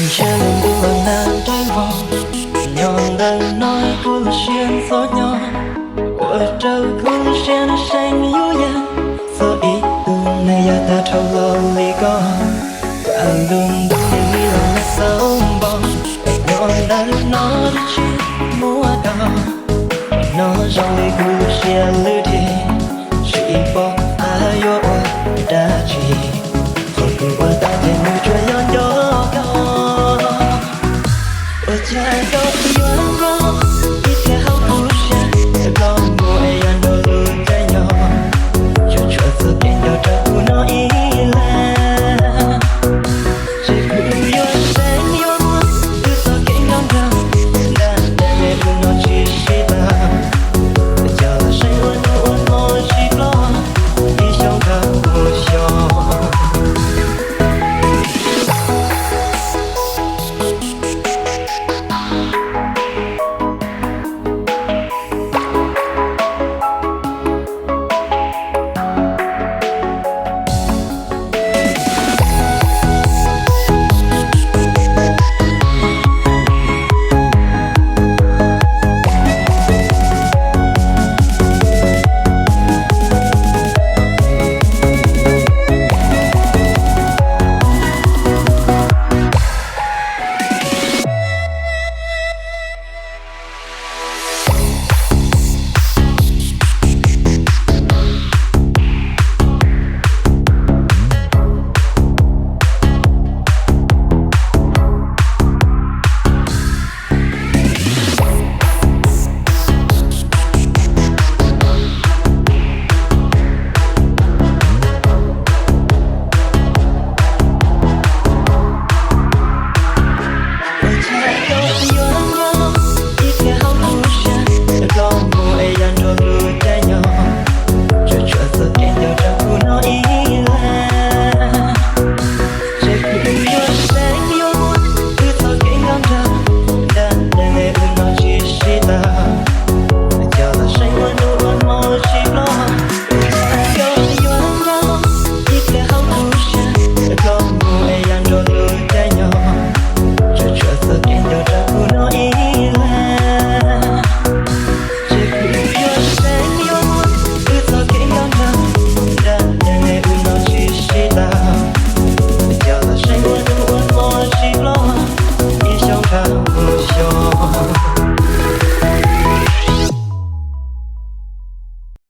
Ntshe lub ntuj nag nrab vog, nyob ntawm no kuv lub siab ntxhov nyob, ua rau kuv lub siab seem yuj yees. Txog ib tug neeg yog tag dhau los li koj, cas lub ntuj li los xauj npoo, nyob ntawm no tsis muaj koj. No zoo li kuv lub siab lwj dhim, tsis pom qab yuav ua dab tsi. Qhov kuv ua tau ces nws tsuas yog nco koj. Ua cas koj yuav